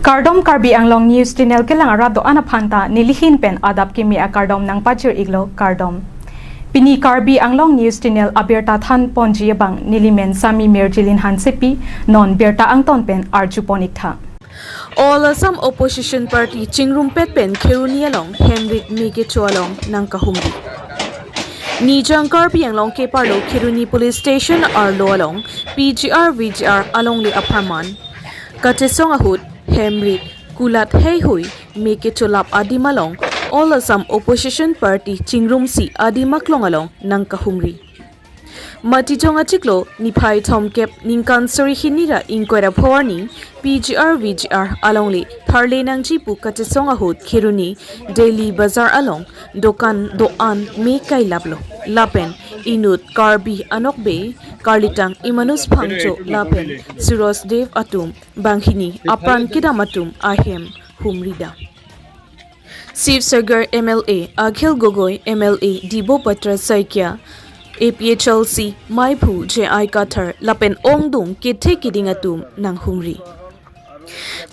Kardom Karbi Anglong News Channel kelang arado ana phanta nilihin pen adap kimi a kardom nang pachir iglo kardom. Pini Karbi Anglong News Channel abirta than ponji bang nilimen sami merjilin hansepi non berta angton pen arju ponik tha. All Assam Opposition Party Chingrumpet pen Kheruni along Hemrit Meke Chualong Nangkahumri. Nijang Karbi Anglong ke parlo Kheruni Police Station arlo along PGR VGR along le aparman. Katesong ahut Hemrit Kulat Hei Hui Meke Cholap Adimalong All Assam Opposition Party Chingrumsi Adimaklong along Nangkahumri. Matijong achiklo niphai thomkep ningkan sori hinira inkwera phawani PGR VGR along le tharle nangji pu kachesong ahut Kheruni Daily Bazar along dokan doan me kai lablo lapen inut Karbi anokbe Karlitang Imanus Phangcho lapen Suraj Dev atum Banghini Apran Kidamatum ahem humrida Sivasagar MLA Akhil Gogoi, MLA Dibo Patra Saikia, APHLC Maiphu J.I. Kathar lapen ongdung kethe kidingatum nanghumri.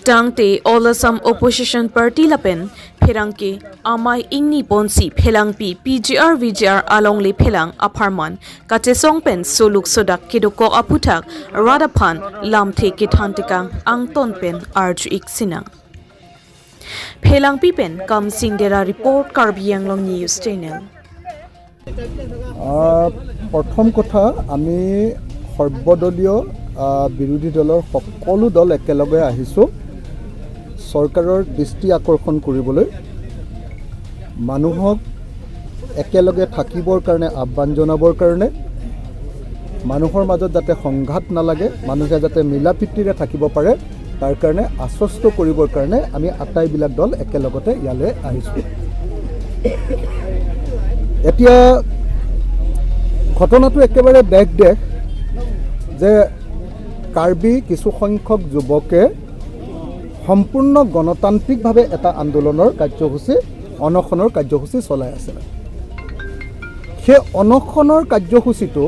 Tangte All Assam Opposition Party lapen pherangke amai ingni ponsi phelangpi PGR VGR along le phelang apharman kachesong pen soluk sodak kedoko aputhak radaphan lamthe kethantikang angton pen arju iksinang. Phelang pi pen kam singdera report Karbi Anglong News Channel. প্ৰথম কথা, আমি সৰ্বদলীয় বিৰোধী দলৰ সকলো দল একেলগে আহিছোঁ চৰকাৰৰ দৃষ্টি আকৰ্ষণ কৰিবলৈ, মানুহক একেলগে থাকিবৰ কাৰণে আহ্বান জনাবৰ কাৰণে, মানুহৰ মাজত যাতে সংঘাত নালাগে, মানুহে যাতে মিলা প্ৰীতিৰে থাকিব পাৰে তাৰ কাৰণে আশ্বস্ত কৰিবৰ কাৰণে আমি আটাইবিলাক দল একেলগতে ইয়ালৈ আহিছোঁ। এতিয়া ঘটনাটো একেবাৰে দেখ দেখ যে কাৰ্বি কিছুসংখ্যক যুৱকে সম্পূৰ্ণ গণতান্ত্ৰিকভাৱে এটা আন্দোলনৰ কাৰ্যসূচী, অনশনৰ কাৰ্যসূচী চলাই আছিলে। সেই অনশনৰ কাৰ্যসূচীটো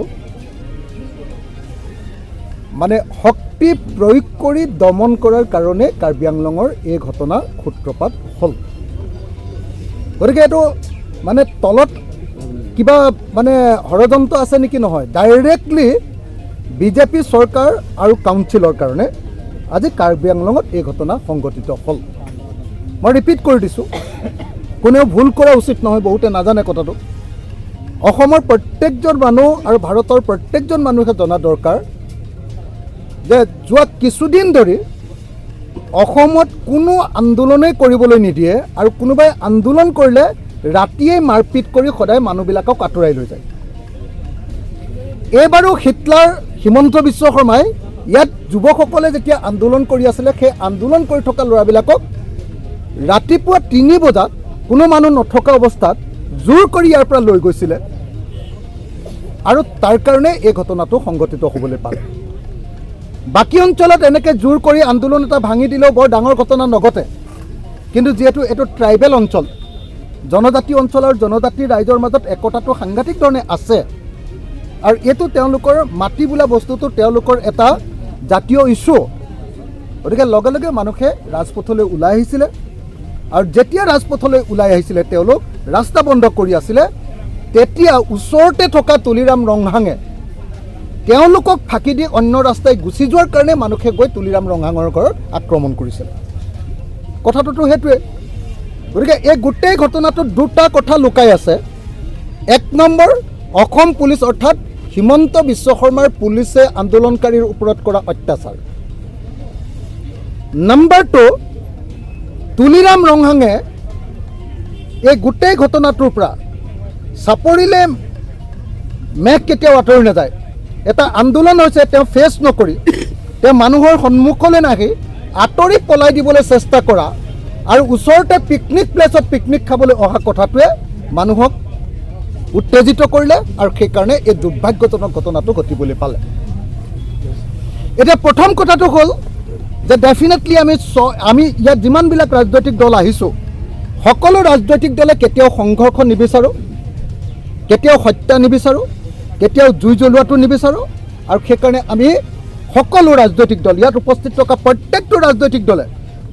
মানে শক্তি প্ৰয়োগ কৰি দমন কৰাৰ কাৰণে কাৰ্বি আংলঙৰ এই ঘটনা সূত্ৰপাত হ'ল। গতিকে এইটো মানে তলত কিবা মানে ষড়যন্ত্ৰ আছে নেকি? নহয়, ডাইৰেক্টলি বিজেপি চৰকাৰ আৰু কাউন্সিলৰ কাৰণে আজি কাৰ্বি আংলঙত এই ঘটনা সংঘটিত হ'ল। মই ৰিপিট কৰি দিছোঁ, কোনেও ভুল কৰা উচিত নহয়, বহুতে নাজানে কথাটো। অসমৰ প্ৰত্যেকজন মানুহ আৰু ভাৰতৰ প্ৰত্যেকজন মানুহে জনা দৰকাৰ যে যোৱা কিছুদিন ধৰি অসমত কোনো আন্দোলনেই কৰিবলৈ নিদিয়ে আৰু কোনোবাই আন্দোলন কৰিলে ৰাতিয়েই মাৰপিট কৰি সদায় মানুহবিলাকক আঁতৰাই লৈ যায়। এইবাৰো হিটলাৰ হিমন্ত বিশ্ব শৰ্মাই ইয়াত যুৱকসকলে যেতিয়া আন্দোলন কৰি আছিলে, সেই আন্দোলন কৰি থকা ল'ৰাবিলাকক ৰাতিপুৱা 3 বজাত কোনো মানুহ নথকা অৱস্থাত জোৰ কৰি ইয়াৰ পৰা লৈ গৈছিলে আৰু তাৰ কাৰণে এই ঘটনাটো সংঘটিত হ'বলৈ পালে। বাকী অঞ্চলত এনেকৈ জোৰ কৰি আন্দোলন এটা ভাঙি দিলেও বৰ ডাঙৰ ঘটনা নঘটে, কিন্তু যিহেতু এইটো ট্ৰাইবেল অঞ্চল, জনজাতি অঞ্চল আৰু জনজাতি ৰাইজৰ মাজত একতাটো সাংঘাতিক ধৰণে আছে আৰু এইটো তেওঁলোকৰ মাটি বোলা বস্তুটো তেওঁলোকৰ এটা জাতীয় ইছ্যু। গতিকে লগে লগে মানুহে ৰাজপথলৈ ওলাই আহিছিলে আৰু যেতিয়া ৰাজপথলৈ ওলাই আহিছিলে, তেওঁলোক ৰাস্তা বন্ধ কৰি আছিলে, তেতিয়া ওচৰতে থকা তুলিৰাম ৰংহাঙে তেওঁলোকক ফাঁকি দি অন্য ৰাস্তাই গুচি যোৱাৰ কাৰণে মানুহে গৈ তুলিৰাম ৰংহাঙৰ ঘৰত আক্ৰমণ কৰিছিলে। কথাটোতো সেইটোৱে। গতিকে এই গোটেই ঘটনাটোত দুটা কথা লুকাই আছে। এক নম্বৰ, অসম পুলিচ অৰ্থাৎ হিমন্ত বিশ্ব শৰ্মাৰ পুলিচে আন্দোলনকাৰীৰ ওপৰত কৰা অত্যাচাৰ। নম্বৰ 2, তুলিৰাম ৰংহাঙে এই গোটেই ঘটনাটোৰ পৰা চাপৰিলে মেঘ কেতিয়াও আঁতৰি নাযায়। এটা আন্দোলন হৈছে, তেওঁ ফেচ নকৰি, তেওঁ মানুহৰ সন্মুখলৈ নাহি আঁতৰি পলাই দিবলৈ চেষ্টা কৰা আৰু ওচৰতে পিকনিক প্লেচত পিকনিক খাবলৈ অহা কথাটোৱে মানুহক উত্তেজিত কৰিলে আৰু সেইকাৰণে এই দুৰ্ভাগ্যজনক ঘটনাটো ঘটিবলৈ পালে। এতিয়া প্ৰথম কথাটো হ'ল যে ডেফিনেটলি আমি ইয়াত যিমানবিলাক ৰাজনৈতিক দল আহিছোঁ, সকলো ৰাজনৈতিক দলে কেতিয়াও সংঘৰ্ষ নিবিচাৰোঁ, কেতিয়াও হত্যা নিবিচাৰোঁ, কেতিয়াও জুই জ্বলোৱাটো নিবিচাৰোঁ। আৰু সেইকাৰণে আমি সকলো ৰাজনৈতিক দল, ইয়াত উপস্থিত থকা প্ৰত্যেকটো ৰাজনৈতিক দলে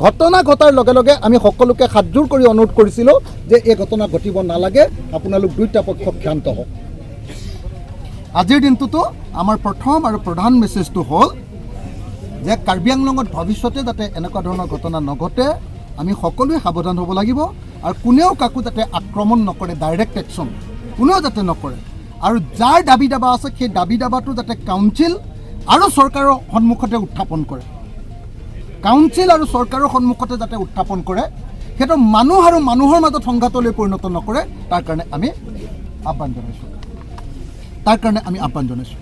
ঘটনা ঘটাৰ লগে লগে আমি সকলোকে হাতযোৰ কৰি অনুৰোধ কৰিছিলোঁ যে এই ঘটনা ঘটিব নালাগে, আপোনালোক দুয়োটা পক্ষ ক্ষান্ত হওক। আজিৰ দিনটোতো আমাৰ প্ৰথম আৰু প্ৰধান মেছেজটো হ'ল যে কাৰ্বি আংলঙত ভৱিষ্যতে যাতে এনেকুৱা ধৰণৰ ঘটনা নঘটে, আমি সকলোৱে সাৱধান হ'ব লাগিব আৰু কোনেও কাকো যাতে আক্ৰমণ নকৰে, ডাইৰেক্ট একশ্যন কোনেও যাতে নকৰে আৰু যাৰ দাবী দাবা আছে সেই দাবী দাবাটো যাতে কাউন্সিল আৰু চৰকাৰৰ সন্মুখতে উত্থাপন কৰে, কাউন্সিল আৰু চৰকাৰৰ সন্মুখতে যাতে উত্থাপন কৰে, সেইটো মানুহ আৰু মানুহৰ মাজত সংঘাতলৈ পৰিণত নকৰে, তাৰ কাৰণে আমি আহ্বান জনাইছোঁ, তাৰ কাৰণে আমি আহ্বান জনাইছোঁ।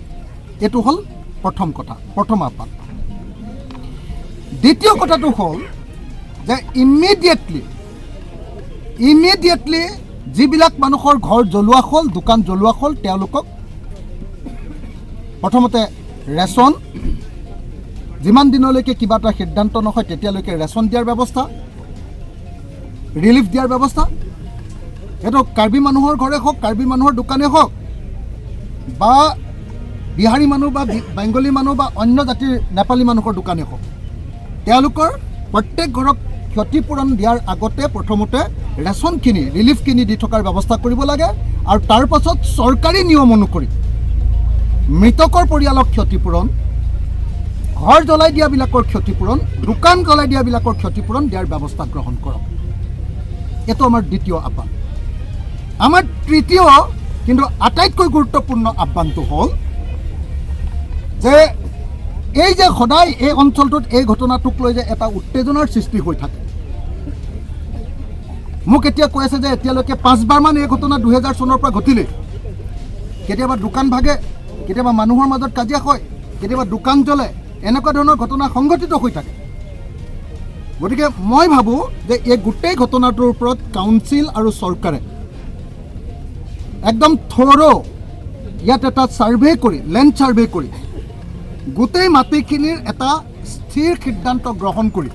এইটো হ'ল প্ৰথম কথা, প্ৰথম আহ্বান। দ্বিতীয় কথাটো হ'ল যে ইমিডিয়েটলি যিবিলাক মানুহৰ ঘৰ জ্বলোৱা হ'ল, দোকান জ্বলোৱা হ'ল, তেওঁলোকক প্ৰথমতে ৰেচন, যিমান দিনলৈকে কিবা এটা সিদ্ধান্ত নহয় তেতিয়ালৈকে ৰেচন দিয়াৰ ব্যৱস্থা, ৰিলিফ দিয়াৰ ব্যৱস্থা। সেইটো কাৰ্বি মানুহৰ ঘৰে হওক, কাৰ্বি মানুহৰ দোকানেই হওক বা বিহাৰী মানুহ বা বেংগলী মানুহ বা অন্য জাতিৰ নেপালী মানুহৰ দোকানেই হওক, তেওঁলোকৰ প্ৰত্যেক ঘৰক ক্ষতিপূৰণ দিয়াৰ আগতে প্ৰথমতে ৰেচনখিনি, ৰিলিফখিনি দি থকাৰ ব্যৱস্থা কৰিব লাগে আৰু তাৰ পাছত চৰকাৰী নিয়ম অনুসৰি মৃতকৰ পৰিয়ালক ক্ষতিপূৰণ, ঘৰ জ্বলাই দিয়াবিলাকৰ ক্ষতিপূৰণ, দোকান জ্বলাই দিয়াবিলাকৰ ক্ষতিপূৰণ দিয়াৰ ব্যৱস্থা গ্ৰহণ কৰক। এইটো আমাৰ দ্বিতীয় আহ্বান। আমাৰ তৃতীয় কিন্তু আটাইতকৈ গুৰুত্বপূৰ্ণ আহ্বানটো হ'ল যে এই যে সদায় এই অঞ্চলটোত এই ঘটনাটোক লৈ যে এটা উত্তেজনাৰ সৃষ্টি হৈ থাকে, মোক এতিয়া কৈ আছে যে এতিয়ালৈকে পাঁচবাৰমান এই ঘটনা 2000 চনৰ পৰা ঘটিলে। কেতিয়াবা দোকান ভাগে, কেতিয়াবা মানুহৰ মাজত কাজিয়া হয়, কেতিয়াবা দোকান জ্বলে, এনেকুৱা ধৰণৰ ঘটনা সংঘটিত হৈ থাকে। গতিকে মই ভাবোঁ যে এই গোটেই ঘটনাটোৰ ওপৰত কাউন্সিল আৰু চৰকাৰে একদম থৰ ইয়াত এটা ছাৰ্ভে কৰি, লেণ্ড ছাৰ্ভে কৰি গোটেই মাটিখিনিৰ এটা স্থিৰ সিদ্ধান্ত গ্ৰহণ কৰি,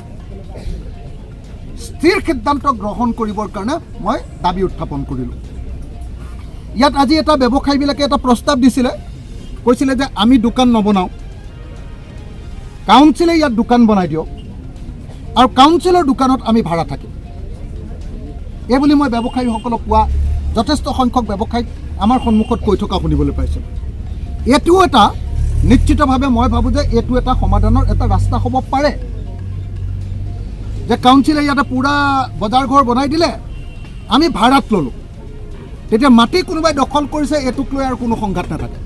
স্থিৰ সিদ্ধান্ত গ্ৰহণ কৰিবৰ কাৰণে মই দাবী উত্থাপন কৰিলোঁ। ইয়াত আজি এটা ব্যৱসায়ীবিলাকে এটা প্ৰস্তাৱ দিছিলে, কৈছিলে যে আমি দোকান নবনাওঁ, কাউন্সিলে ইয়াত দোকান বনাই দিয়ক আৰু কাউন্সিলৰ দোকানত আমি ভাড়া থাকিম। এই বুলি মই ব্যৱসায়ীসকলক কোৱা, যথেষ্ট সংখ্যক ব্যৱসায়ীক আমাৰ সন্মুখত কৈ থকা শুনিবলৈ পাইছোঁ। এইটোও এটা নিশ্চিতভাৱে মই ভাবোঁ যে এইটো এটা সমাধানৰ এটা ৰাস্তা হ'ব পাৰে যে কাউন্সিলে ইয়াতে পূৰা বজাৰ ঘৰ বনাই দিলে, আমি ভাড়াত ল'লোঁ, তেতিয়া মাটি কোনোবাই দখল কৰিছে এইটোক লৈ আৰু কোনো সংঘাত নাথাকে।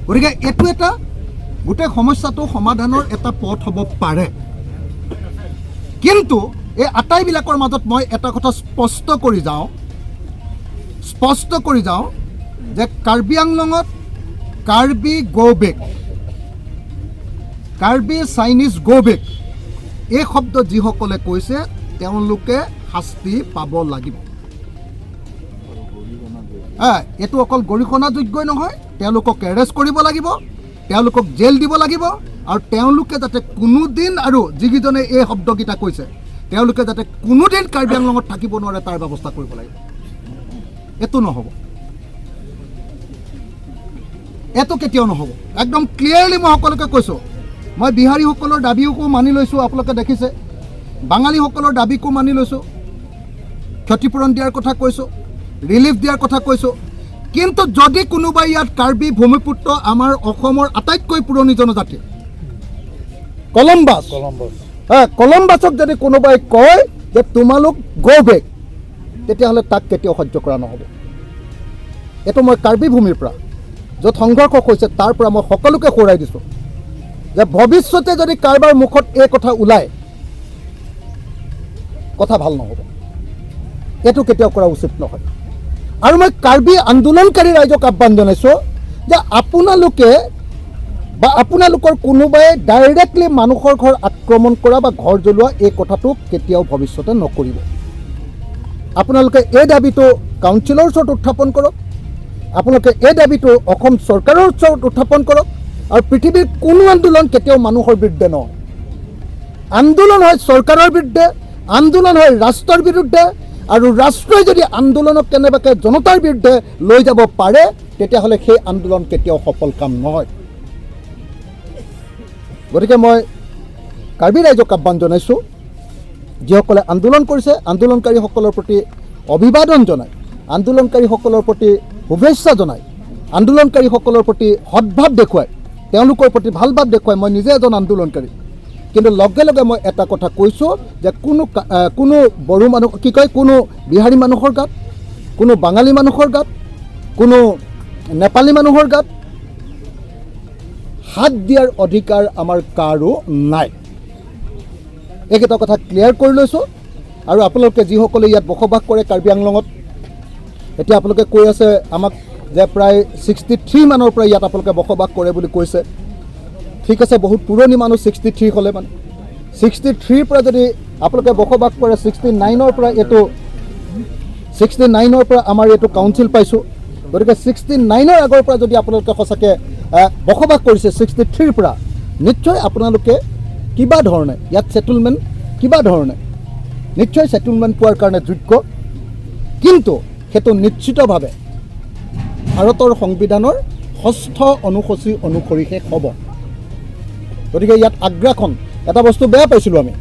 গতিকে এইটো এটা গোটেই সমস্যাটো সমাধানৰ এটা পথ হ'ব পাৰে। কিন্তু এই আটাইবিলাকৰ মাজত মই এটা কথা স্পষ্ট কৰি যাওঁ, স্পষ্ট কৰি যাওঁ যে Karbi আংলঙত Karbi go back, Karbi Chinese go back এই শব্দ যিসকলে কৈছে তেওঁলোকে শাস্তি পাব লাগিব। হা, এইটো অকল গৰিহণাযোগ্যই নহয়, তেওঁলোকক এৰেষ্ট কৰিব লাগিব, তেওঁলোকক জেল দিব লাগিব আৰু তেওঁলোকে যাতে কোনোদিন আৰু যিকেইজনে এই শব্দকেইটা কৈছে তেওঁলোকে যাতে কোনোদিন কাৰ্বি আংলঙত থাকিব নোৱাৰে তাৰ ব্যৱস্থা কৰিব লাগিব। এইটো নহ'ব, এইটো কেতিয়াও নহ'ব। একদম ক্লিয়াৰলি মই সকলোকে কৈছোঁ, মই বিহাৰীসকলৰ দাবীকো মানি লৈছোঁ, আপোনালোকে দেখিছে, বাঙালীসকলৰ দাবীকো মানি লৈছোঁ, ক্ষতিপূৰণ দিয়াৰ কথা কৈছোঁ, ৰিলিফ দিয়াৰ কথা কৈছোঁ। কিন্তু যদি কোনোবাই ইয়াত কাৰ্বি ভূমিপুত্ৰ, আমাৰ অসমৰ আটাইতকৈ পুৰণি জনজাতি কলম্বাছ, হা, কলম্বাছক যদি কোনোবাই কয় যে তোমালোক গ' বেক, তেতিয়াহ'লে তাক কেতিয়াও সহ্য কৰা নহ'ব। এইটো মই কাৰ্বি ভূমিৰ পৰা য'ত সংঘৰ্ষ হৈছে তাৰ পৰা মই সকলোকে সোঁৱৰাই দিছোঁ যে ভৱিষ্যতে যদি কাৰোবাৰ মুখত এই কথা ওলায়, কথা ভাল নহ'ব। এইটো কেতিয়াও কৰা উচিত নহয়। আৰু মই কাৰ্বি আন্দোলনকাৰী ৰাইজক আহ্বান জনাইছোঁ যে আপোনালোকে বা আপোনালোকৰ কোনোবাই ডাইৰেক্টলি মানুহৰ ঘৰ আক্ৰমণ কৰা বা ঘৰ জ্বলোৱা এই কথাটো কেতিয়াও ভৱিষ্যতে নকৰিব। আপোনালোকে এই দাবীটো কাউন্সিলৰ ওচৰত উত্থাপন কৰক, আপোনালোকে এই দাবীটো অসম চৰকাৰৰ ওচৰত উত্থাপন কৰক। আৰু পৃথিৱীৰ কোনো আন্দোলন কেতিয়াও মানুহৰ বিৰুদ্ধে নহয়। আন্দোলন হয় চৰকাৰৰ বিৰুদ্ধে, আন্দোলন হয় ৰাষ্ট্ৰৰ বিৰুদ্ধে। আৰু ৰাষ্ট্ৰই যদি আন্দোলনক কেনেবাকৈ জনতাৰ বিৰুদ্ধে লৈ যাব পাৰে, তেতিয়াহ'লে সেই আন্দোলন কেতিয়াও সফল কাম নহয়। গতিকে মই কাৰ্বি ৰাইজক আহ্বান জনাইছোঁ যিসকলে আন্দোলন কৰিছে, আন্দোলনকাৰীসকলৰ প্ৰতি অভিবাদন জনাই, আন্দোলনকাৰীসকলৰ প্ৰতি শুভেচ্ছা জনাই, আন্দোলনকাৰীসকলৰ প্ৰতি সদ্ভাৱ দেখুৱাই, তেওঁলোকৰ প্ৰতি ভাল ভাৱ দেখুৱাই, মই নিজে এজন আন্দোলনকাৰী, কিন্তু লগে লগে মই এটা কথা কৈছোঁ যে কোনো বড়ো মানুহ কি কয়, কোনো বিহাৰী মানুহৰ গাত, কোনো বাঙালী মানুহৰ গাত, কোনো নেপালী মানুহৰ গাত হাত দিয়াৰ অধিকাৰ আমাৰ কাৰো নাই। এইকেইটা কথা ক্লিয়াৰ কৰি লৈছোঁ। আৰু আপোনালোকে যিসকলে ইয়াত বসবাস কৰে কাৰ্বি আংলঙত, এতিয়া আপোনালোকে কৈ আছে আমাক যে প্ৰায় 63 মানৰ পৰা ইয়াত আপোনালোকে বসবাস কৰে বুলি কৈছে। ঠিক আছে, বহুত পুৰণি মানুহ, 63 হ'লে মানে 63ৰ পৰা যদি আপোনালোকে বসবাস কৰে, 69ৰ পৰা এইটো, 69ৰ পৰা আমাৰ এইটো কাউন্সিল পাইছোঁ। গতিকে 69ৰ আগৰ পৰা যদি আপোনালোকে সঁচাকৈ বসবাস কৰিছে 63ৰ পৰা, নিশ্চয় আপোনালোকে কিবা ধৰণে ইয়াত ছেটেলমেণ্ট, কিবা ধৰণে নিশ্চয় ছেটেলমেণ্ট পোৱাৰ কাৰণে যোগ্য। কিন্তু সেইটো নিশ্চিতভাৱে ভাৰতৰ সংবিধানৰ ষষ্ঠ অনুসূচী অনুসৰিহে হ'ব। গতিকে ইয়াত আগ্ৰাসন এটা বস্তু বেয়া পাইছিলোঁ আমি,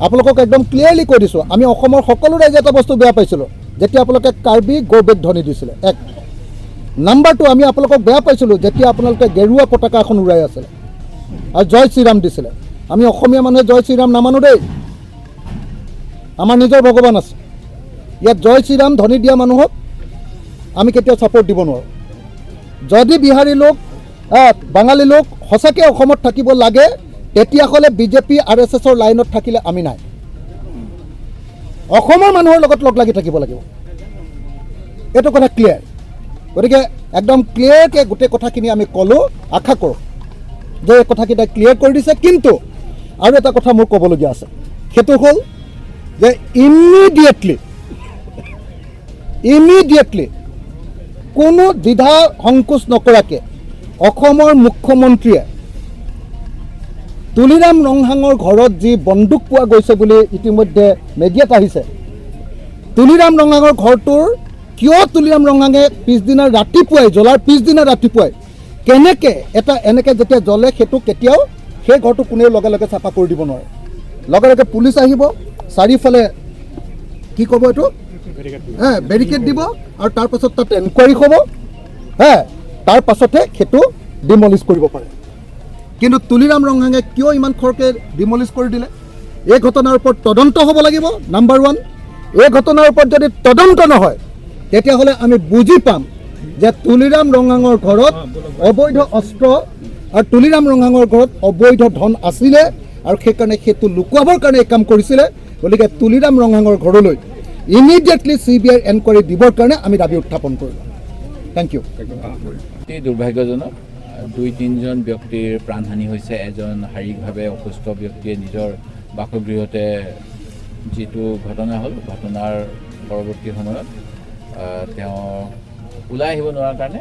আপোনালোকক একদম ক্লিয়াৰলি কৈ দিছোঁ, আমি অসমৰ সকলো ৰাইজে এটা বস্তু বেয়া পাইছিলোঁ যেতিয়া আপোনালোকে কাৰ্বি গ'বেক ধ্বনি দিছিলে। এক নাম্বাৰটো, আমি আপোনালোকক বেয়া পাইছিলোঁ যেতিয়া আপোনালোকে গেৰুৱা পতাকা এখন উৰাই আছিলে আৰু জয় শ্ৰীৰাম দিছিলে। আমি অসমীয়া মানুহে জয় শ্ৰীৰাম নামানো দেই, আমাৰ নিজৰ ভগৱান আছে। ইয়াত জয় শ্ৰীৰাম ধ্বনি দিয়া মানুহক আমি কেতিয়াও ছাপৰ্ট দিব নোৱাৰোঁ। যদি বিহাৰী লোক, বাঙালী লোক সঁচাকৈ অসমত থাকিব লাগে, তেতিয়াহ'লে বিজেপি আৰ এছ এছৰ লাইনত থাকিলে আমি নাই, অসমৰ মানুহৰ লগত লগ লাগি থাকিব লাগিব। এইটো কথা ক্লিয়াৰ। গতিকে একদম ক্লিয়াৰকৈ গোটেই কথাখিনি আমি ক'লোঁ। আশা কৰোঁ যে এই কথাকেইটা ক্লিয়াৰ কৰি দিছে। কিন্তু আৰু এটা কথা মোৰ ক'বলগীয়া আছে, সেইটো হ'ল যে ইমিডিয়েটলি কোনো দ্বিধা সংকোচ নকৰাকৈ অসমৰ মুখ্যমন্ত্ৰীয়ে তুলিৰাম ৰংহাঙৰ ঘৰত যি বন্দুক পোৱা গৈছে বুলি ইতিমধ্যে মিডিয়াত আহিছে, তুলিৰাম ৰংহাঙৰ ঘৰটোৰ কিয় তুলিৰাম ৰংহাঙে পিছদিনা ৰাতিপুৱাই, জ্বলাৰ পিছদিনা ৰাতিপুৱাই কেনেকৈ এটা এনেকৈ যেতিয়া জ্বলে, সেইটো কেতিয়াও সেই ঘৰটো কোনেও লগে লগে চাফা কৰি দিব নোৱাৰে। লগে লগে পুলিচ আহিব, চাৰিওফালে কি ক'ব এইটো, হে বেৰিকেড দিব আৰু তাৰপাছত তাত এনকুৱাৰী হ'ব, হে তাৰ পাছতহে সেইটো ডিমলিছ কৰিব পাৰে। কিন্তু তুলিৰাম ৰংহাঙে কিয় ইমান খৰকৈ ডিমলিছ কৰি দিলে? এই ঘটনাৰ ওপৰত তদন্ত হ'ব লাগিব, নাম্বাৰ ওৱান। এই ঘটনাৰ ওপৰত যদি তদন্ত নহয়, তেতিয়াহ'লে আমি বুজি পাম যে তুলিৰাম ৰংহাঙৰ ঘৰত অবৈধ অস্ত্ৰ আৰু তুলিৰাম ৰংহাঙৰ ঘৰত অবৈধ ধন আছিলে আৰু সেইকাৰণে সেইটো লুকুৱাবৰ কাৰণে এই কাম কৰিছিলে। গতিকে তুলিৰাম ৰংহাঙৰ ঘৰলৈ ইমিডিয়েটলি চিবিআইৰ এনকুৱাৰী দিবৰ কাৰণে আমি দাবী উত্থাপন কৰিলোঁ। Thank U. অতি দুৰ্ভাগ্যজনক, দুই তিনিজন ব্যক্তিৰ প্ৰাণহানি হৈছে। এজন শাৰীৰিকভাৱে অসুস্থ ব্যক্তিয়ে নিজৰ বাসগৃহতে যিটো ঘটনা হ'ল, ঘটনাৰ পৰৱৰ্তী সময়ত তেওঁ ওলাই আহিব নোৱাৰাৰ কাৰণে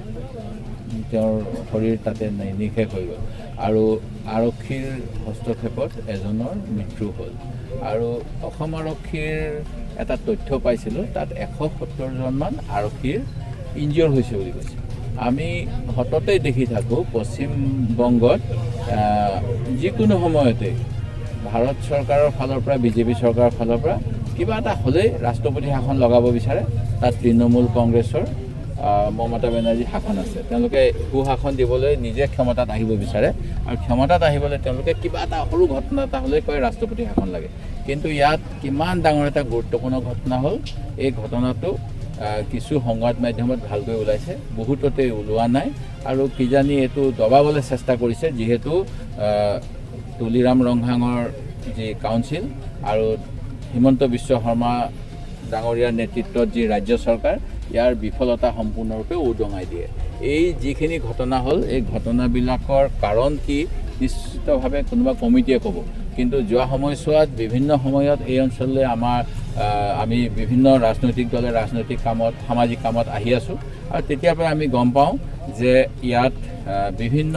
তেওঁৰ শৰীৰ তাতে নিঃশেষ হৈ গ'ল আৰু আৰক্ষীৰ হস্তক্ষেপত এজনৰ মৃত্যু হ'ল। আৰু অসম আৰক্ষীৰ এটা তথ্য পাইছিলোঁ, তাত 170জনমান আৰক্ষীৰ ইনজিয়ৰ হৈছে বুলি কৈছে। আমি সততেই দেখি থাকোঁ পশ্চিমবংগত যিকোনো সময়তে ভাৰত চৰকাৰৰ ফালৰ পৰা, বিজেপি চৰকাৰৰ ফালৰ পৰা কিবা এটা হ'লেই ৰাষ্ট্ৰপতি শাসন লগাব বিচাৰে। তাত তৃণমূল কংগ্ৰেছৰ মমতা বেনাৰ্জীৰ শাসন আছে, তেওঁলোকে সুশাসন দিবলৈ নিজে ক্ষমতাত আহিব বিচাৰে আৰু ক্ষমতাত আহিবলৈ তেওঁলোকে কিবা এটা সৰু ঘটনা এটা হ'লেই কয় ৰাষ্ট্ৰপতি শাসন লাগে। কিন্তু ইয়াত কিমান ডাঙৰ এটা গুৰুত্বপূৰ্ণ ঘটনা হ'ল, এই ঘটনাটো কিছু সংবাদ মাধ্যমত ভালকৈ ওলাইছে, বহুততে ওলোৱা নাই আৰু কিজানি এইটো দবাবলৈ চেষ্টা কৰিছে। যিহেতু তুলিৰাম ৰংহাঙৰ যি কাউন্সিল আৰু হিমন্ত বিশ্ব শৰ্মা ডাঙৰীয়াৰ নেতৃত্বত যি ৰাজ্য চৰকাৰ, ইয়াৰ বিফলতা সম্পূৰ্ণৰূপে উদঙাই দিয়ে। এই যিখিনি ঘটনা হ'ল, এই ঘটনাবিলাকৰ কাৰণ কি নিশ্চিতভাৱে কোনোবা কমিটিয়ে ক'ব। কিন্তু যোৱা সময়ছোৱাত বিভিন্ন সময়ত এই অঞ্চললৈ আমি বিভিন্ন ৰাজনৈতিক দলে ৰাজনৈতিক কামত, সামাজিক কামত আহি আছোঁ আৰু তেতিয়াৰ পৰা আমি গম পাওঁ যে ইয়াত বিভিন্ন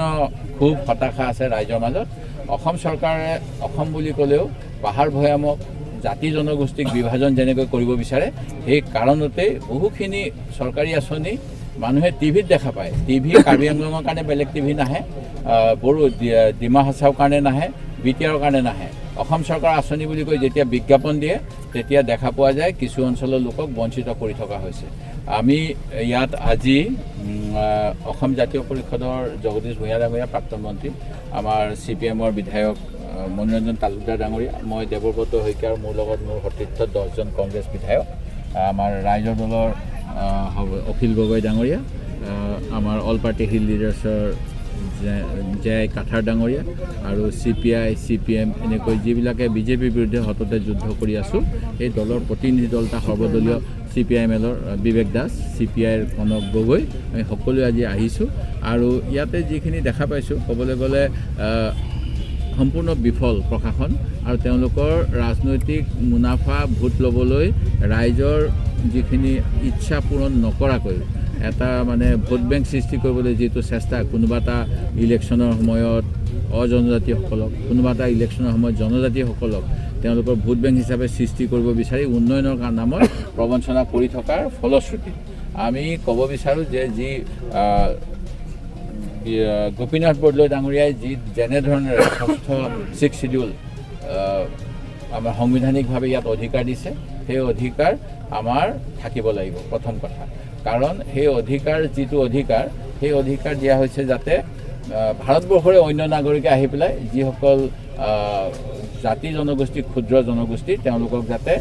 ক্ষোভ হতাশা আছে ৰাইজৰ মাজত। অসম চৰকাৰে অসম বুলি ক'লেও পাহাৰ ভৈয়ামক জাতি জনগোষ্ঠীক বিভাজন যেনেকৈ কৰিব বিচাৰে, সেই কাৰণতেই বহুখিনি চৰকাৰী আঁচনি মানুহে টিভিত দেখা পায়। টিভি কাৰ্বি আংলঙৰ কাৰণে বেলেগ টিভি নাহে, বড়ো ডিমা হাছাওৰ কাৰণে নাহে, বি টি আৰৰ কাৰণে নাহে। অসম চৰকাৰৰ আঁচনি বুলি কৈ যেতিয়া বিজ্ঞাপন দিয়ে তেতিয়া দেখা পোৱা যায় কিছু অঞ্চলৰ লোকক বঞ্চিত কৰি থকা হৈছে। আমি ইয়াত আজি অসম জাতীয় পৰিষদৰ জগদীশ ভূঞা ডাঙৰীয়া, প্ৰাক্তন মন্ত্ৰী, আমাৰ CPMৰ বিধায়ক মনোৰঞ্জন তালুকদাৰ ডাঙৰীয়া, মই দেৱব্ৰত শইকীয়া আৰু মোৰ লগত মোৰ সতীৰ্থ 10জন কংগ্ৰেছ বিধায়ক, আমাৰ ৰাইজৰ দলৰ অখিল গগৈ ডাঙৰীয়া, আমাৰ অল পাৰ্টি হিল লিডাৰ্ছৰ জয় কাথাৰ ডাঙৰীয়া আৰু CPI, CPM এনেকৈ যিবিলাকে বিজেপিৰ বিৰুদ্ধে সততে যুদ্ধ কৰি আছোঁ, এই দলৰ প্ৰতিনিধি দল এটা সৰ্বদলীয় CPIMLৰ বিবেক দাস, CPIৰ কনক গগৈ, আমি সকলোৱে আজি আহিছোঁ। আৰু ইয়াতে যিখিনি দেখা পাইছোঁ ক'বলৈ গ'লে সম্পূৰ্ণ বিফল প্ৰশাসন আৰু তেওঁলোকৰ ৰাজনৈতিক মুনাফা ভোট ল'বলৈ ৰাইজৰ যিখিনি ইচ্ছা পূৰণ নকৰাকৈ এটা মানে ভোট বেংক সৃষ্টি কৰিবলৈ যিটো চেষ্টা, কোনোবা এটা ইলেকশ্যনৰ সময়ত অজনজাতিসকলক, কোনোবা এটা ইলেকশ্যনৰ সময়ত জনজাতিসকলক তেওঁলোকৰ ভোট বেংক হিচাপে সৃষ্টি কৰিব বিচাৰি উন্নয়নৰ নামত প্ৰবঞ্চনা কৰি থকাৰ ফলশ্ৰুতিত আমি ক'ব বিচাৰোঁ যে যি গোপীনাথ বৰদলৈ ডাঙৰীয়াই যি যেনেধৰণেৰে ষষ্ঠ ছিক্স চিডিউল আমাৰ সাংবিধানিকভাৱে ইয়াত অধিকাৰ দিছে, সেই অধিকাৰ আমাৰ থাকিব লাগিব প্ৰথম কথা। কাৰণ সেই অধিকাৰ যিটো অধিকাৰ, সেই অধিকাৰ দিয়া হৈছে যাতে ভাৰতবৰ্ষৰে অন্য নাগৰিকে আহি পেলাই যিসকল জাতি জনগোষ্ঠী, ক্ষুদ্ৰ জনগোষ্ঠী, তেওঁলোকক যাতে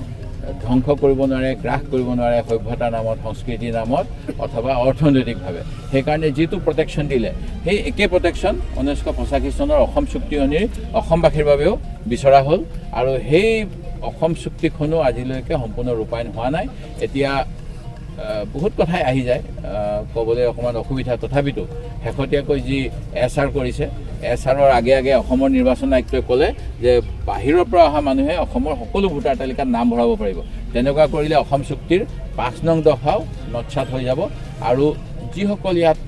ধ্বংস কৰিব নোৱাৰে, গ্ৰাস কৰিব নোৱাৰে সভ্যতাৰ নামত, সংস্কৃতিৰ নামত অথবা অৰ্থনৈতিকভাৱে। সেইকাৰণে যিটো প্ৰটেকশ্যন দিলে সেই একে প্ৰটেকশ্যন 1985 চনৰ অসম চুক্তি অনুসৰি অসমবাসীৰ বাবেও বিচৰা হ'ল আৰু সেই অসম চুক্তিখনো আজিলৈকে সম্পূৰ্ণ ৰূপায়ণ হোৱা নাই। এতিয়া বহুত কথাই আহি যায়, ক'বলৈ অকণমান অসুবিধা, তথাপিতো শেহতীয়াকৈ যি SR কৰিছে, SRৰ আগে আগে অসমৰ নিৰ্বাচন আয়ুক্তই ক'লে যে বাহিৰৰ পৰা অহা মানুহে অসমৰ সকলো ভোটাৰ তালিকাত নাম ভৰাব পাৰিব। তেনেকুৱা কৰিলে অসম চুক্তিৰ 5 নং দফাও নৎসাত হৈ যাব। আৰু যিসকল ইয়াত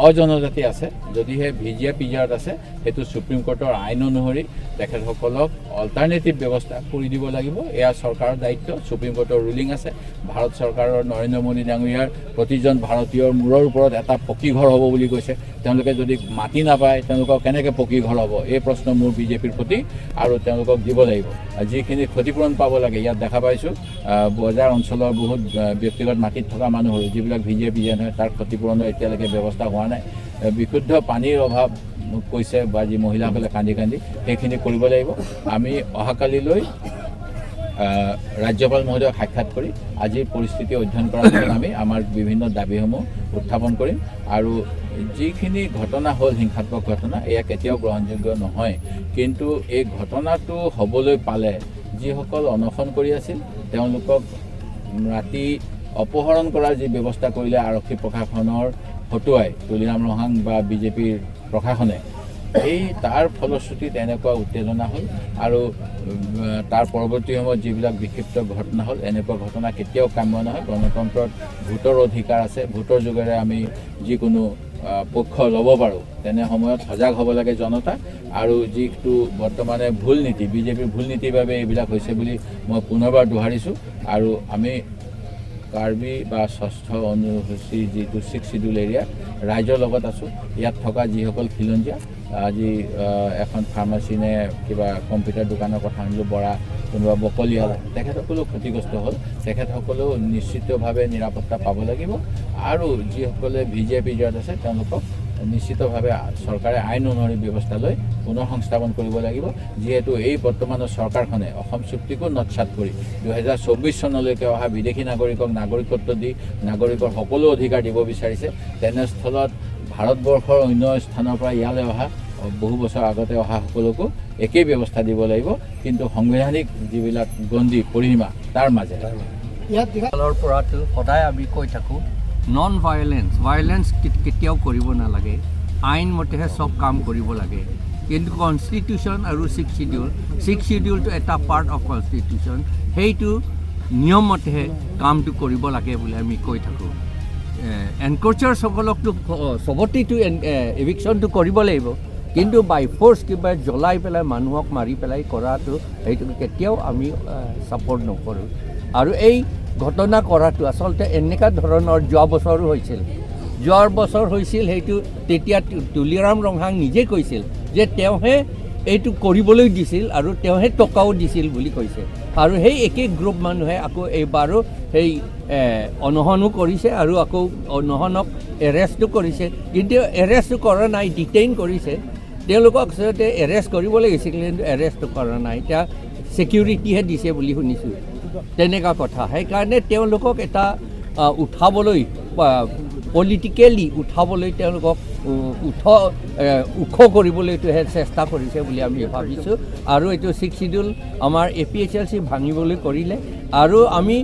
অজনজাতি আছে, যদিহে ভিজিয়া পিজিয়াত আছে, সেইটো সুপ্ৰিম কোৰ্টৰ আইন অনুসৰি তেখেতসকলক অল্টাৰনেটিভ ব্যৱস্থা কৰি দিব লাগিব। এয়া চৰকাৰৰ দায়িত্ব, সুপ্ৰিম কোৰ্টৰ ৰুলিং আছে। ভাৰত চৰকাৰৰ নৰেন্দ্ৰ মোদী ডাঙৰীয়াৰ প্ৰতিজন ভাৰতীয়ৰ মূৰৰ ওপৰত এটা পকী ঘৰ হ'ব বুলি কৈছে। তেওঁলোকে যদি মাটি নাপায় তেওঁলোকক কেনেকৈ পকী ঘৰ হ'ব, এই প্ৰশ্ন মোৰ বিজেপিৰ প্ৰতি আৰু তেওঁলোকক দিব লাগিব। যিখিনি ক্ষতিপূৰণ পাব লাগে, ইয়াত দেখা পাইছোঁ বজাৰ অঞ্চলৰ বহুত ব্যক্তিগত মাটিত থকা মানুহৰ যিবিলাক ভিজিয়া পিজিয়া নহয়, তাৰ ক্ষতিপূৰণৰ এতিয়ালৈকে ব্যৱস্থা হোৱা নাই। বিশুদ্ধ পানীৰ অভাৱ কৈছে বা যি মহিলাসকলে কান্দি কান্দি, সেইখিনি কৰিব লাগিব। আমি অহাকালিলৈ ৰাজ্যপাল মহোদয়ক সাক্ষাৎ কৰি আজিৰ পৰিস্থিতি অধ্যয়ন কৰাৰ পিছত আমি আমাৰ বিভিন্ন দাবীসমূহ উত্থাপন কৰিম। আৰু যিখিনি ঘটনা হ'ল, হিংসাত্মক ঘটনা, এয়া কেতিয়াও গ্ৰহণযোগ্য নহয়। কিন্তু এই ঘটনাটো হ'বলৈ পালে যিসকল অনশন কৰি আছিল তেওঁলোকক ৰাতি অপহৰণ কৰাৰ যি ব্যৱস্থা কৰিলে আৰক্ষী প্ৰশাসনৰ হতুৱাই তুলিৰাম ৰংহাং বা বিজেপিৰ প্ৰশাসনে, এই তাৰ ফলশ্ৰুতিত এনেকুৱা উত্তেজনা হ'ল। আৰু তাৰ পৰৱৰ্তী সময়ত যিবিলাক বিক্ষিপ্ত ঘটনা হ'ল, এনেকুৱা ঘটনা কেতিয়াও কাম্য নহয়। গণতন্ত্ৰত ভোটৰ অধিকাৰ আছে, ভোটৰ যোগেৰে আমি যিকোনো পক্ষ ল'ব পাৰোঁ। তেনে সময়ত সজাগ হ'ব লাগে জনতা। আৰু যিটো বৰ্তমানে ভুল নীতি, বিজেপিৰ ভুল নীতিৰ বাবে এইবিলাক হৈছে বুলি মই পুনৰবাৰ দোহাৰিছোঁ। আৰু আমি কাৰ্বি বা ষষ্ঠ অনুসূচীৰ যিটো ছিক্স চিডিউল এৰিয়া ৰাইজৰ লগত আছোঁ। ইয়াত থকা যিসকল খিলঞ্জীয়া, আজি এখন ফাৰ্মাচী নে কিবা কম্পিউটাৰ দোকানৰ কথা শুনিলোঁ, বৰা কোনোবা বকলীয়াল, তেখেতসকলেও ক্ষতিগ্ৰস্ত হ'ল, তেখেতসকলেও নিশ্চিতভাৱে নিৰাপত্তা পাব লাগিব। আৰু যিসকলে ভিজিআই পিজিআৰত আছে তেওঁলোকক নিশ্চিতভাৱে চৰকাৰে আইন অনুসৰি ব্যৱস্থা লৈ পুনৰ সংস্থাপন কৰিব লাগিব। যিহেতু এই বৰ্তমানৰ চৰকাৰখনে অসম চুক্তিকো নৎসাত কৰি 2024 চনলৈকে অহা বিদেশী নাগৰিকক নাগৰিকত্ব দি নাগৰিকৰ সকলো অধিকাৰ দিব বিচাৰিছে, তেনেস্থলত ভাৰতবৰ্ষৰ অন্য স্থানৰ পৰা ইয়ালৈ অহা বহু বছৰ আগতে অহা সকলকো একেই ব্যৱস্থা দিব লাগিব, কিন্তু সাংবিধানিক যিবিলাক গণ্ডি পৰিসীমা তাৰ মাজেৰে। পৰাতো সদায় আমি কৈ থাকোঁ নন ভায়লেঞ্চ, ভায়লেঞ্চ কেতিয়াও কৰিব নালাগে, আইনমতেহে চব কাম কৰিব লাগে। কিন্তু কনষ্টিটিউশ্যন আৰু ছিক্স চিডিউল, ছিক্স চিডিউলটো এটা পাৰ্ট অফ কনষ্টিটিউশ্যন, সেইটো নিয়মমতেহে কামটো কৰিব লাগে বুলি আমি কৈ থাকোঁ। এনক্ৰ'চাৰ্ছসকলকতো চবতেইতো এভিকশ্যনটো কৰিব লাগিব, কিন্তু বাই ফ'ৰ্চ কিবা জ্বলাই পেলাই মানুহক মাৰি পেলাই কৰাটো সেইটো কেতিয়াও আমি ছাপৰ্ট নকৰোঁ। আৰু এই ঘটনা কৰাটো আচলতে এনেকুৱা ধৰণৰ যোৱা বছৰো হৈছিল, যোৱা বছৰ হৈছিল সেইটো, তেতিয়া তুলিৰাম ৰংহাং নিজে কৈছিল যে তেওঁহে এইটো কৰিবলৈ দিছিল আৰু তেওঁহে টকাও দিছিল বুলি কৈছে। আৰু সেই একে গ্ৰুপ মানুহে আকৌ এইবাৰো সেই অনশনো কৰিছে আৰু আকৌ অনশনক এৰেষ্টো কৰিছে, কিন্তু এৰেষ্টো কৰা নাই, ডিটেইন কৰিছে। তেওঁলোকক আচলতে এৰেষ্ট কৰিব লাগিছিল, কিন্তু এৰেষ্টটো কৰা নাই, এতিয়া ছিকিউৰিটিহে দিছে বুলি শুনিছোঁ, তেনেকুৱা কথা। সেইকাৰণে তেওঁলোকক এটা উঠাবলৈ, পলিটিকেলি উঠাবলৈ, তেওঁলোকক ওখ কৰিবলৈটোহে চেষ্টা কৰিছে বুলি আমি ভাবিছোঁ। আৰু এইটো ছিক্স চিডিউল আমাৰ APHLC ভাঙিবলৈ কৰিলে আৰু আমি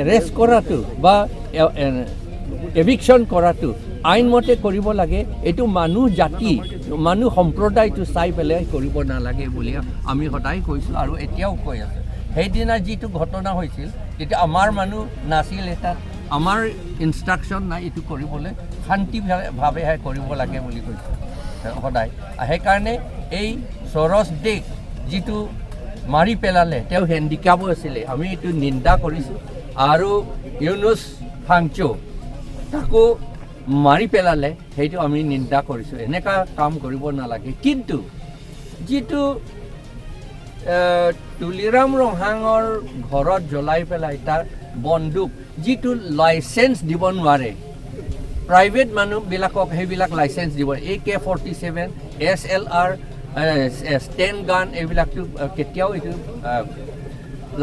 এৰেষ্ট কৰাটো বা এভিকশ্যন কৰাটো আইনমতে কৰিব লাগে, এইটো মানুহ জাতি মানুহ সম্প্ৰদায়টো চাই পেলাই কৰিব নালাগে বুলি আমি সদায় কৈছোঁ আৰু এতিয়াও কৈ আছোঁ। সেইদিনা যিটো ঘটনা হৈছিল তেতিয়া আমাৰ মানুহ নাছিল, এটা আমাৰ ইনষ্ট্ৰাকশ্যন নাই এইটো কৰিবলৈ, শান্তিভাৱেহে কৰিব লাগে বুলি কৈছোঁ সদায়। সেইকাৰণে এই সৰস দেশ যিটো মাৰি পেলালে, তেওঁ হেণ্ডিকাপো আছিলে, আমি এইটো নিন্দা কৰিছোঁ। আৰু ইউনুছ ফাংচো তাকো মাৰি পেলালে, সেইটো আমি নিন্দা কৰিছোঁ, এনেকুৱা কাম কৰিব নালাগে। কিন্তু যিটো তুলিৰাম ৰংহাঙৰ ঘৰত জ্বলাই পেলাই তাৰ বন্দুক যিটো লাইচেঞ্চ দিব নোৱাৰে, প্ৰাইভেট মানুহবিলাকক সেইবিলাক লাইচেঞ্চ দিব, AK-47, SLR, stand গান এইবিলাকতো কেতিয়াও এইটো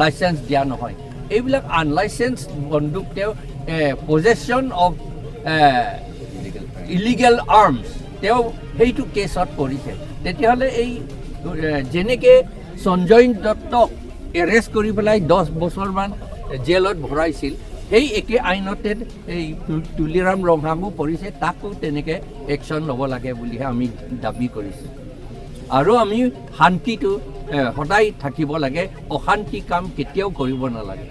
লাইচেঞ্চ দিয়া নহয়। এইবিলাক আনলাইচেঞ্চ বন্দুক তেওঁ পজেশ্যন অফ ইলিগেল আৰ্মছ তেওঁ সেইটো কেছত পৰিছে। তেতিয়াহ'লে এই যেনেকৈ সঞ্জয় দত্তক এৰেষ্ট কৰি পেলাই 10 বছৰমান জেলত ভৰাইছিল, সেই একে আইনতে এই তুলিৰাম ৰংহাঙো পৰিছে, তাকো তেনেকৈ একশ্যন ল'ব লাগে বুলিহে আমি দাবী কৰিছোঁ। আৰু আমি শান্তিটো সদায় থাকিব লাগে, অশান্তি কাম কেতিয়াও কৰিব নালাগে।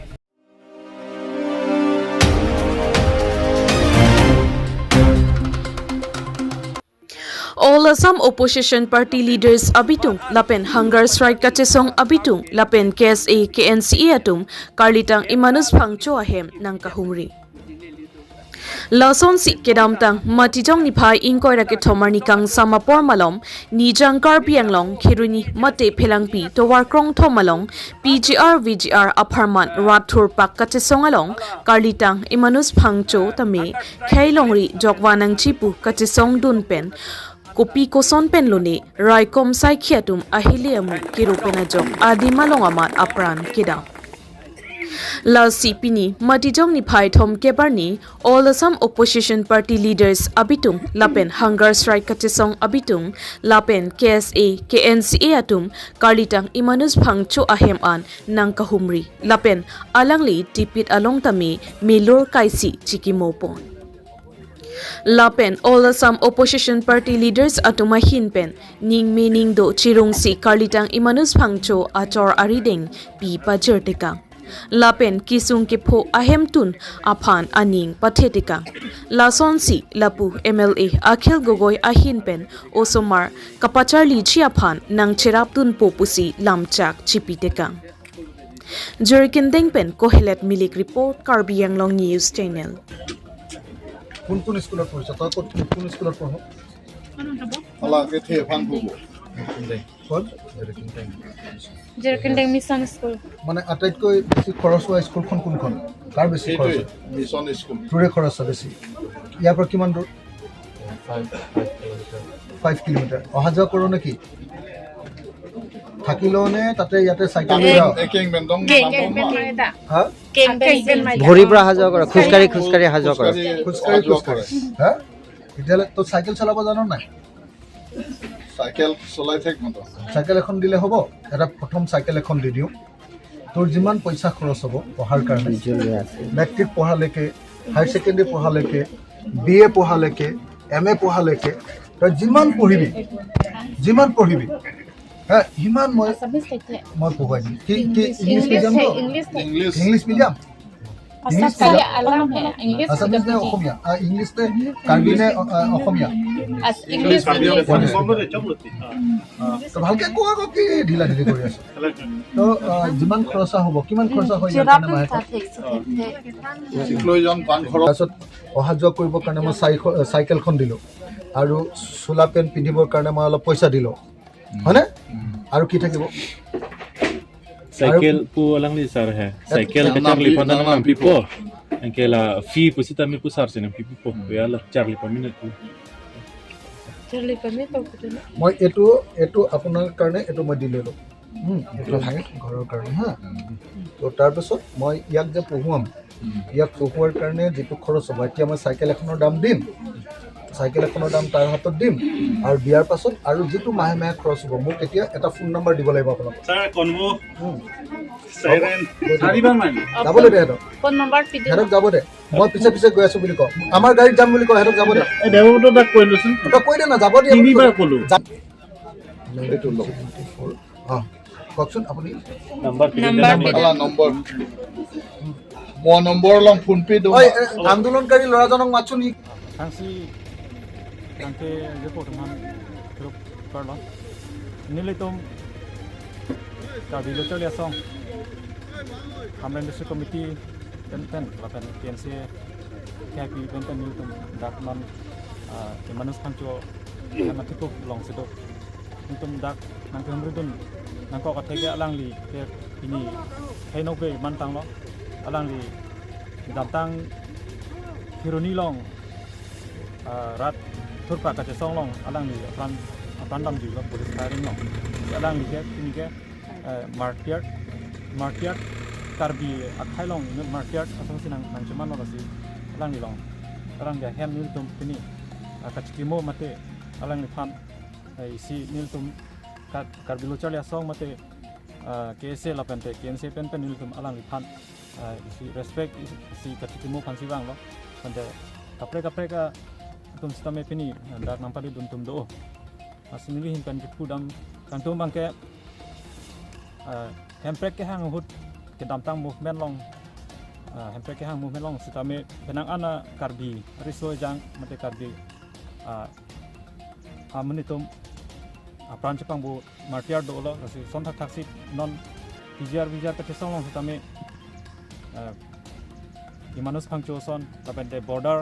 All Assam opposition party leaders abitung lapen hunger strike kachesong abitung lapen KSA KNCA atum karlitang Imanus Phangcho ahem nangkahumri. Lason si kedamtang matijong ni phai ingkoi rake thomarni kang sama pormalom nijang karbianglong khiruni mate phelangpi towar krong thomalong PGR VGR apharman rathur pak kachesong along karlitang Imanus Phangcho tame khailongri jokwanang chipu kachesong dunpen kopi koson pen lone raikom sai khiatum ahile amu kirupena jok adimalong amat apran keda. La CPni matijong ni phai thom kebarni all Assam opposition party leaders abitung lapen hunger strike kachesong abitung lapen KSA KNCA atum karlitang Imanus Phangcho ahem an nangkahumri lapen alangli tipit along tami melor kaisi chikimopon. Lapen all Assam opposition party leaders atuma hinpen ning meaning do chirung si karlitang Imanus Phangcho achor arideng pi pajerteka. Lapen kisung ke pho ahemtun aphan aning pathetika. Lason si lapu MLA Akhil Gogoi ahinpen osomar kapachar li chiaphan nang cheraptun popusi lamchak chipiteka. Jerkin Dengpen Kohelet Milik report Karbi Anglong News Channel. কোন কোন স্কুলত পঢ়িছ তই? ক'ত কোন স্কুলত পঢ়? Mission school. মানে আটাইতকৈ বেছি খৰচ হোৱা স্কুলখন কোনখন? কাৰ বেছি খৰচ? Mission school. তোৰে খৰচ হয় বেছি। ইয়াৰ পৰা কিমান দূৰ? 5 কিলোমিটাৰ। অহা যোৱা কৰোঁ নেকি? থাকি লওঁ নে তাতে ইয়াতে চাইকেল লৈ যাওঁ? হা? ভৰিৰ পৰা অহা যোৱা কৰা, খোজকাঢ়ি খোজকাঢ়ি অহা যোৱা কৰা। খোজকাঢ়ি খোজকাঢ়ি। হা? তেতিয়াহ'লে তই চাইকেল চলাব জান নাই? চাইকেল চলাই থাকিব। চাইকেল এখন দিলে হ'ব? এটা প্ৰথম চাইকেল এখন দি দিওঁ। তোৰ যিমান পইচা খৰচ হ'ব পঢ়াৰ কাৰণে, matric পঢ়ালৈকে, higher secondary পঢ়ালৈকে, B A পঢ়ালৈকে, M A পঢ়ালৈকে, তই যিমান পঢ়িবি, যিমান পঢ়িবি হা, সিমান মই পঢ়ুৱাই দিম। কি কি English medium? English medium? Assamese নে অসমীয়া? ইংলিছ নে কাৰ্বি নে অসমীয়া? ভালকে কোৱা আকৌ, কি ঢিলা ঢিলি কৰি আছ? তো যিমান খৰচা হ'ব, কিমান খৰচা হয় ইয়াৰ কাৰণে মাহেকত? তাৰপিছত অহা যোৱা কৰিবৰ কাৰণে মই চাইকেলখন দিলোঁ আৰু চোলা পেণ্ট পিন্ধিবৰ কাৰণে মই অলপ পইচা দিলোঁ। হয়নে? আৰু কি থাকিব? Cycle pu alang li sar he. Cycle ka charli pa na nang pipo. Ang kela fee pu sita mi pu sar sin pipo po. Ya la charli pa minute pu. মই এইটো আপোনাৰ কাৰণে এইটো মই দি ল'লোঁ, এইটো ঘৰৰ কাৰণে। হা, তো তাৰপিছত মই ইয়াক যে পঢ়ুৱাম, ইয়াক পঢ়ুৱাৰ কাৰণে যিটো খৰচ হ'ব, এতিয়া মই চাইকেল এখনৰ দাম দিম, চাইকেল এখনৰ দাম তাৰ হাতত দিম, আৰু দিয়াৰ পাছত আৰু যিটো মাহে মাহে খৰচ হ'ব, মোক এতিয়া এটা ফোন নম্বৰ দিব লাগিব আপোনাক। যাবলৈ দে সিহঁতক, সিহঁতক যাব দে, মই পিছে পিছে গৈ আছো বুলি কওঁ, আমাৰ গাড়ীত যাম বুলি কওঁ, সিহঁতক যাব দে। তই কৈ দে না, যাব দে। অঁ, কওকচোন আপুনি। Number number মই নম্বৰ লম ফোন পে দিওঁ। আন্দোলনকাৰী ল'ৰাজনক মাতচোন। Tangsi nangke report man group karlo nilitum Karbi Lochalia song Hamren District Committee pen pen lapen KNC KP pen pen nilitum dak man Imanus Phangcho matikuk long sido nitum dak nangke humridun nangko ka theke alang li ke ini khaino ke man tang lo alang li damtang Hironi long rat thurpa ka song long alang li apran apran dam ju lo police firing long alang li ke ini ke martyr martyr Karbi akhai long martyr asang sinang nang chuman lo si alang li long alang ga hem nil tum pini kachkimo mate alang li phan si nil tum Karbi Lochalia song mate KSA lapente KNC pen pen nil tum alang li phan si respect si kachkimo phan si wang lo pante kapre kapre ka tum stame pini dak nampali dun tum do asinili hin pan kipu dam kantum bangke hemprek ke hang hut ke damtang movement long hemprek ke hang movement long sitame benang ana Karbi riso jang mate Karbi amuni tum apran chepang bu martyr do lo rasi son thak thaksi non PGR BGR ka chesong long sitame Imanus Phangcho son lapente border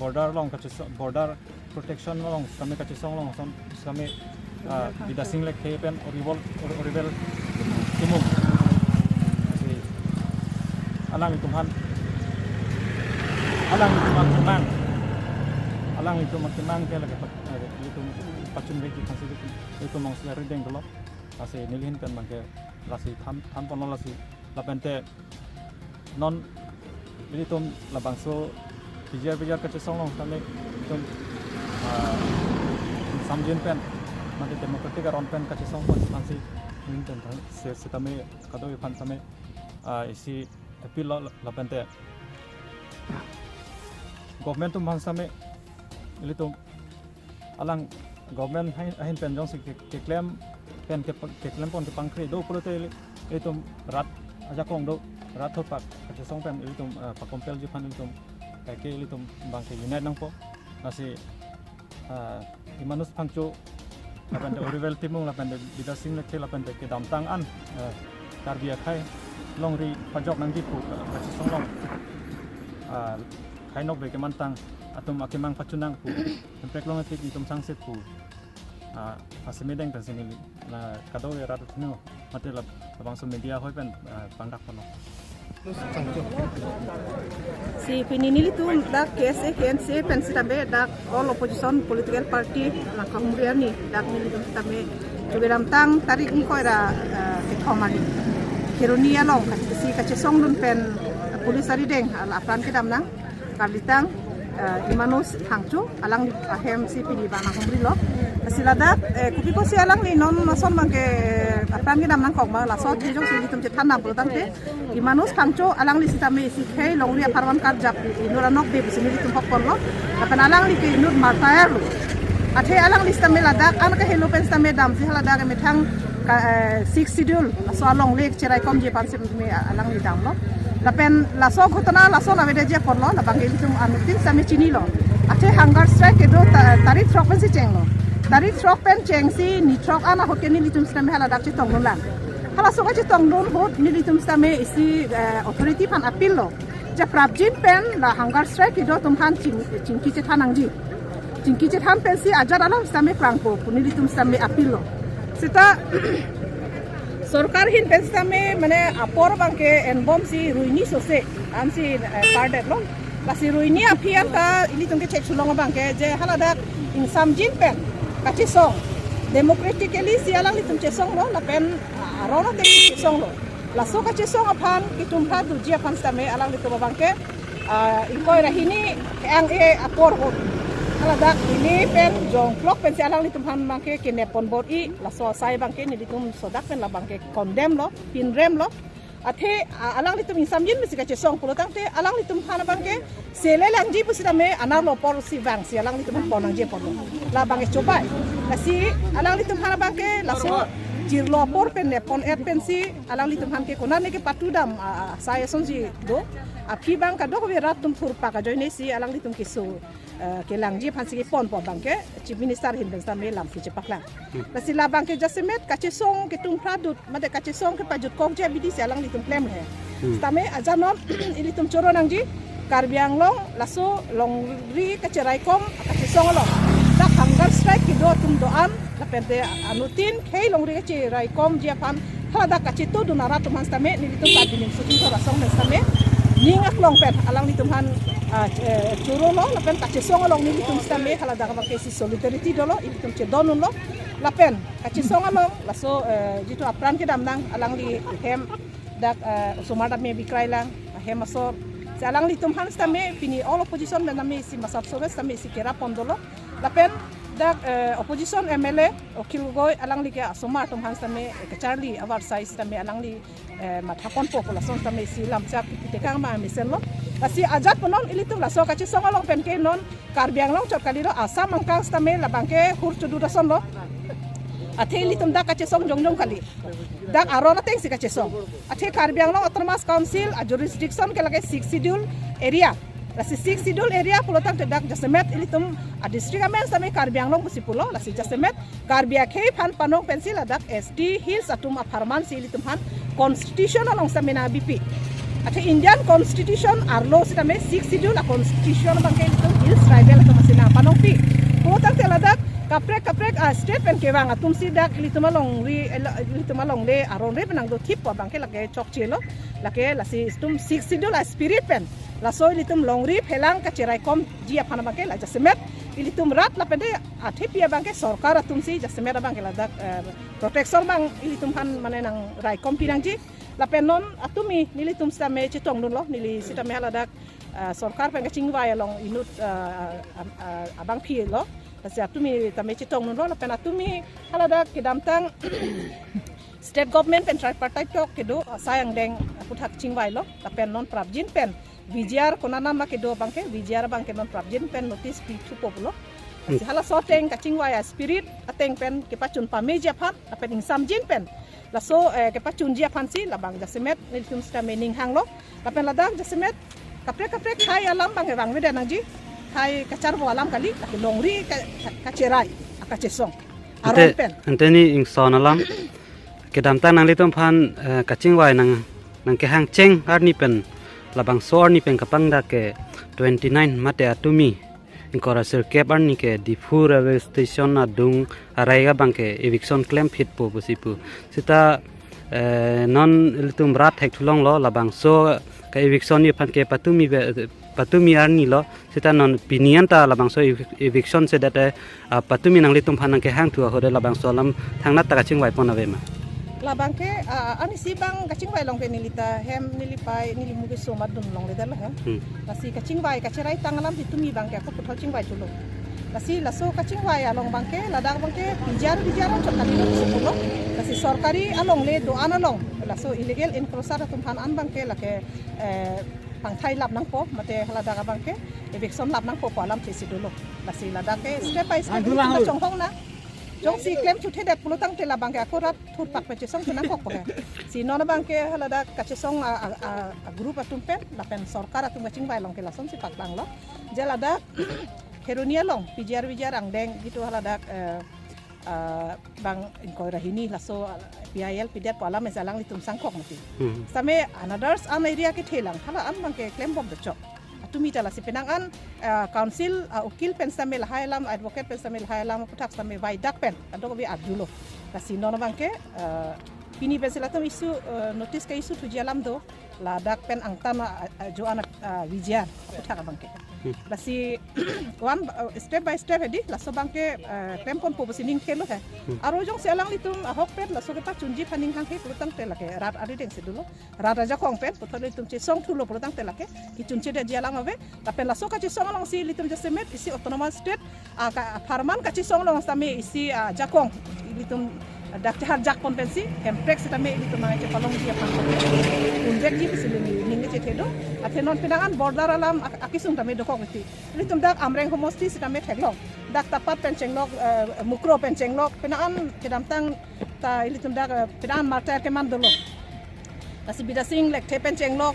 border long ka border protection long same ka chesong long son same bidasing lek pen oribol oribel tumum si alang itumhan alang itum akimang alang itum akimang ke lagi itum pacun regi khasi itu mong sila rideng lo lasi nilihin pen bangke lasi tham tham pon lasi lapente non ini tum labangso bijar bijar ka chesong long tame tum samjin pen mate democratic aron pen ka chesong pon fansi nin ten se se tame kado phan tame isi appeal lapente government tum phan same ili tum alang government hain pen jong se ke claim pen ke claim pon ke pangkhri do pulote ili tum rat ajakong do rat thot pak ka chesong pen ili tum pakompel ji phan ili tum kake ili tum bangke unite nangpo nasi Imanus Phangcho lapente Orivel Timung lapente Bidasing lekhe lapente ke damtang an Karbi akhai long ri pajok nangdi pu ka chesong long khainok be ke mantang atum akemang pachunang pu hemprek long atik itum sangset pu asimedeng tan sini la kado rat thno mate la bangso media hoi pen pangdak pano Si pinini tum dak KSA KNC pen sitabe dak all opposition political party la kahumriani dak nili tum sitabe jugeram tang tarik ni koira ke thomani Hironia long si kachesong dun pen police ari deng ala apran ke damnang karlitang Imanus Phangcho alang ahem si pini bana humri lo silada kupi ko si alang ni non son bangke apran ke damnang kok ma la so jong si tum che thanna bol tang te Imanus Phangcho alang li sitame si khei long ri farwan kar jap inura nok be sini tum hok kon lo apan alang li ke inur martayar lo athe alang li sitame ladak an ka helo pen sitame dam si haladak me thang six schedule so along lake cherai kom je pan me alang li dam lo lapen laso ghotona laso navede je korlo la bangel tum anutin same chini lo athe hunger strike do tarik throk pen si cheng lo tarik throk pen cheng si ni throk ana hoke ni litum same hala dak chi tong lo lang hala so ka chi tong don hot ni litum same isi authority phan appeal lo ja prabjin pen la hunger strike do tum han ching chingki che thanang ji chingki che than pen si ajar alam same prangpo ni litum same appeal lo Sita সরকার হিন পেনস্তামে মানে আপর বাংকে এনবম সি রুইনি সোসে আনসি পার্ডেট লং lasi ruini apian ta ili tungke cek sulong bangke je haladak in samjin pen kaci song democratically sialang litum cesong lo lapen arono te cesong lo laso kaci song apan kitum pha duji apan stame alang litum bangke ingkoi rahini ang e apor hot haladak ini pen jong klok pen sialang litum han bangke kinepon bot i laso sai bangke ni litum sodak pen la bangke condemn lo pinrem lo athe alang litum insamjin misi ka chesong pulotang te alang litum hana bangke sele langji pusita me anar lo por si bang si alang litum ponang je porlo la bangke cobai la si alang litum hana bangke la so jirlo por pen ne pon et pen si alang litum han ke kona ne ke patudam saya sonji do aphi bang ka do ko rat tum thur pa ka joine si alang litum ki so ke langji phan si ke pon po bangke chief minister hin ben sa me lam ki chepakla la si la bangke jasemet ka chesong ke tum pradut mate ka chesong ke pajut kok je bidi si alang litum klem he stame ajanon ilitum choronang ji karbiang long laso long ri ka cherai kom ka chesong lo da hunger strike ki do tum do an la pente anutin khei long ri ka cherai kom ji phan hala da ka chitu dunara tum han stame ni litum pa dinim sutin ko rasong stame ningak long pen alang litum han churo lo lapen ka chesong long ni litum stame hala da ka si solidarity dolo ilitum che donun lo lapen ka chesong long laso jitu apran ke damnang alang li hem dak sumar me bikrai lang hem asor si alang litum han stame pini all opposition men name si masap sore stame si kera pondolo lapen dak opposition MLA Akhil Gogoi alang li ke asomar tum han stame ke Charlie awar size stame alang li mathapon population stame si lamcha pitekang ma misen lo lasi ajat ponon ilitum laso ka chesong long pen ke non karbiang long chot kali lo asam angkang stame labangke hur chudu rason lo athe ilitum dak ka chesong jong jong kali dak arona teng si ka chesong athe karbiang long autonomous council a jurisdiction ke lage 6 schedule area lasi 6 schedule area pulotang te dak jasemet ilitum a district amen same karbiang long pusipulo lasi jasemet karbia khe phan panong pencil adak ST hills atum a farman si ilitum han constitution along same na BP athe Indian constitution arlo sitame 6 schedule a constitution bangke ilitum hills tribal atum asina panong pi pulotang te ladak kaprek kaprek a state pen kewang atum si dak ilitum along ri ilitum along le aron re penang do thip bangke lake chok chelo lake lasi tum 6 schedule a spirit pen laso ilitum longri phelang ka cherai kom ji aphana bangke la jasemet ilitum rat la pende athepia bangke sarkar atum si jasemet bangke la dak protection bang ilitum han mane nang rai kom pirang ji la penon atumi nilitum stame chitong dun lo nili sitame hala dak sarkar peng ka chingwai along inut abang phi lo lasi atumi tame chitong dun lo la pen atumi hala dak kidamtang state government pen tripartite tok kedo sayang deng puthak chingwai lo la pen non prabjin pen VGR konana ma kedo bangke VGR bangke non prabjin pen notice pi thu populo si hala so teng ka chingwai spirit ateng pen ke pachun pa meja phan la pen ing samjin pen la so ke pachun jia phan si la bang jasemet niltum sta mening hang lo la pen ladang jasemet kapre kapre khai alam bang bang weda nang ji khai kachar bo alam kali la ke longri ka cherai ka chesong aron pen anteni ing son alam ke dam ta nang litum phan ka chingwai nang nang ke hang cheng arni pen labang sor ni pen kapang da ke 29 mate atumi inkora sir kep arni ke Diphu railway station adung araiga bangke eviction claim fit po posipu sita non litum rat hek thulong lo labang so ka eviction ni phan ke patumi patumi arni lo sita non pinian ta labang so eviction se date patumi nang litum phan ke hang thua hode labang so lam thangna ta ka chingwai pon ave ma la bangke ani si bang kacing bai long ke nilita hem nilipai nilimuge somat dum long le dal ha lasi kacing bai kacherai tangalam ditumi bangke aku puthal ching bai chulo lasi laso kacing bai along bangke ladak bangke bijar bijar chot kali lo supulo lasi sarkari along le do an along laso illegal enclosure atum phan an bangke lake pangthai lap nang po mate halada bangke eviction lap nang po alam chesi dolo lasi ladake step by step chong hong na jong si claim chuthe dat pulotang tela bangke akurat thur pak pe chesong tunang kok pohe si nona bangke halada kachesong a group atum pen lapen sarkar atum ching bai long ke lason si pak bang lo jelada heronia long pijar pijar angdeng gitu halada bang inkoi rahini laso PIL pidat pala mesalang litum sangkok mati same another an area ke thelang hala an bangke claim bom de chok atumi tala si penangan council ukil pen same lahailam advocate pen same lahailam puthak same vai dak pen ado bi arjulo Lasi nono bangke pini besilatum isu notice ka isu tujialam do la dak pen angtan jo anak wijian puthaka bangke lasi one step by step edi laso bangke klempon po sining khelo he aro jong selang litum hok pet laso ke pa chunji phaning hang he plutang te lake rat ari deng sedulo rat raja kong pet potho litum che song thulo plutang te lake ki chunchi de jialang ave tapen laso ka chi song long si litum je semet isi autonomous state farman ka chi song long same isi jakong litum dak har jak pon pensi hemprek sitame litum nang che palong ji apang unjek ji sili ning che thedo athenon pinangan border alam akisung tame dokok ti litum dak amreng homosti sitame thaklong dak tapat penchenglok mukro penchenglok pinangan kedamtang ta litum dak pinangan martyr ke man dolo kasi bidasing lek the penchenglok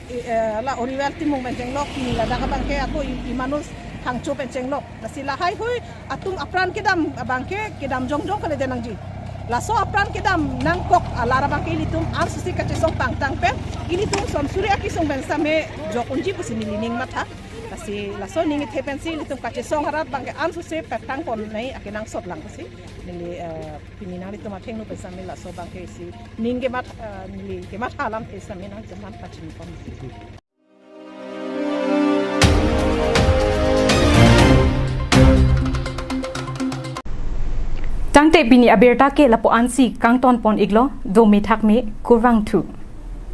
la oriwal timung penchenglok ni la dak bangke ako imanus hangcho penchenglok kasi lahai hui atum apran kedam bangke kedam jongjong kale denang ji laso apran kedam nangkok alara bangke ilitum am susi kache song pang tang pe ilitum som suri akisung ben same jokunji pusini ning matha kasi laso ning the pensi ilitum kache song harat bangke am susi petang pon nei akenang sot lang kasi nili pininang litum atheng nu pesame laso bangke isi ning ke mat nili ke mat alam pesame nang jaman pachin pon. Tangte bini aberta ke lapo ansi kangton pon iglo do mi thak mi kurang thu.